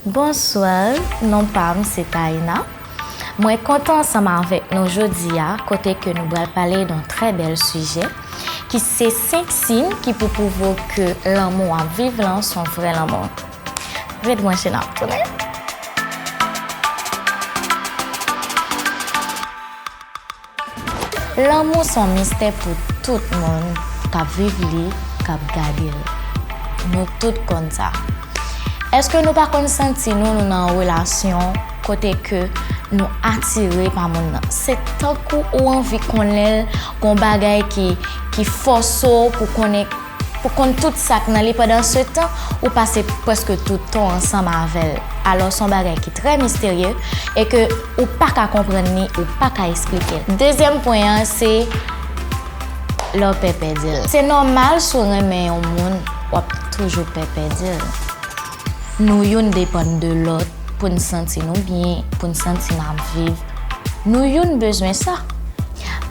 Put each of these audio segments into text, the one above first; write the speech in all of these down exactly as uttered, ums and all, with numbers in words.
Bonswa, non pa m se Taina. Mwen kontan ansanm avèk nou jodi a, kote ke nou pral pale yon trè bèl sijè, ki se senk siy ki pou pwouve w ke lanmou w ap viv lan se yon vrè lanmou. Ret branche, n ap tounen. Lanmou se yon mistè pou tout moun k ap viv li, k ap gade l. Nou tout konn sa. Èske nou pa konn santi nou, nou nan yon relasyon kote ke nou atire pa moun nan? Se tankou ou anvi konnen l, gon bagay ki, ki fòse w pou konnen, pou konn tout sa k nan li. Pandansetan, ou pase prèske tout tan w ansanm avè l. Alò, se yon bagay ki trè misterye e ke ou pa ka konprann li, ou pa ka eksplike l. Dezyèm pwen an, se lè w pè pèdi l. Se nòmal, si w renmen yon moun, w ap toujou pè pèdi l. Nou youn depann de lòt pou n santi nou byen, pou n santi n ap viv. Nou youn bezwen sa.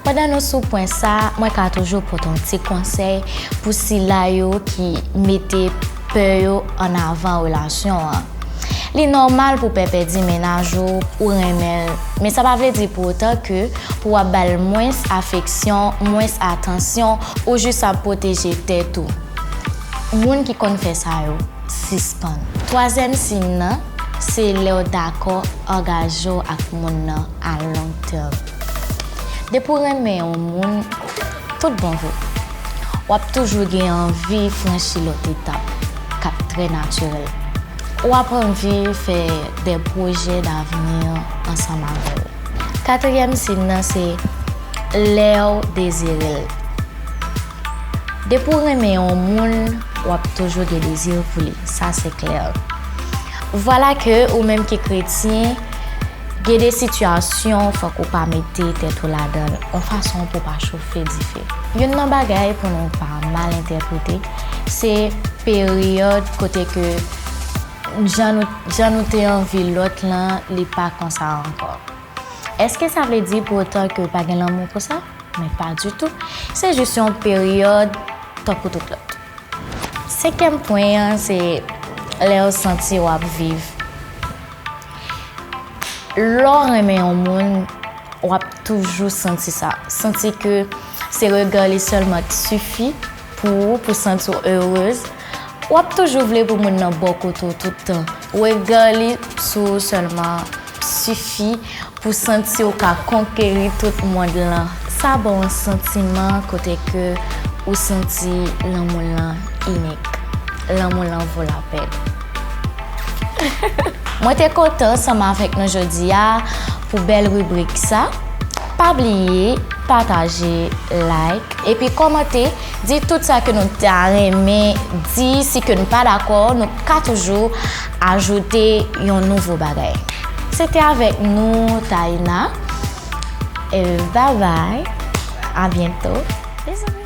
Pandan nou sou pwen sa, mwen ka toujou pote yon ti konsèy pou sila yo ki mete pè yo an avan relasyon an. Li nòmal pou pè pèdi mennaj ou, ou renmen l, men sa pa vle di pou otan ke pou w ap ba l mwens afeksyon, mwens atansyon, ou jis ap pwoteje tèt ou. Moun ki konn fè sa yo, sispann. Twazyèm siy nan, se lè w dakò angaje w ak moun nan a long tèm. Depi w renmen yon moun, tout bon vre, w ap toujou gen anvi franchi lòt etap k ap trè natirèl. W ap anvi fè de pwojè davni ansanm avè l. Katriyèm siy nan se lè w dezire l. Depi w renmen yon moun, w ap toujou gen dezi pou li. Sa se klè. Vwala ke ou menm ki kretyen, gen de sitiyasyon fòk ou pa mete tèt ou ladan l, yon fason pou w pa chofe dife. Youn nan bagay pou nou pa mal entèprete, se peryòd kote ke jan nou, jan nou te anvi lòt lan, li pa konsa ankò. Èske sa vle di pou otan ke pa gen lanmou pou sa? Men pa ditou. Se jis yon peryòd tankou tout lòt. Senkyèm pwen an, se lè w santi w ap viv. Lè w renmen yon moun, w ap toujou santi sa. Santi ke se rega li sèlman k sifi pou ou, pou santi w erez. W ap toujou vle pou moun nan bò kote w tout tan. Rega li sou ou sèlman sifi pou santi w ka konkeri tout mond lan. Sa ba w yon santiman kote ke ou santi lanmou lan inik. Lanmou lan vo lapèn. Mwen te kontan ansanm avèk nou jodi a pou bèl ribrik sa. Pa bliye pataje, like, epi kòmante, di tout sa ke nou ta renmen di, si ke nou pa dakò, nou ka toujou ajoute yon nouvo bagay. Se te avèk nou, Taina. E bye bye. A byento. Bizou.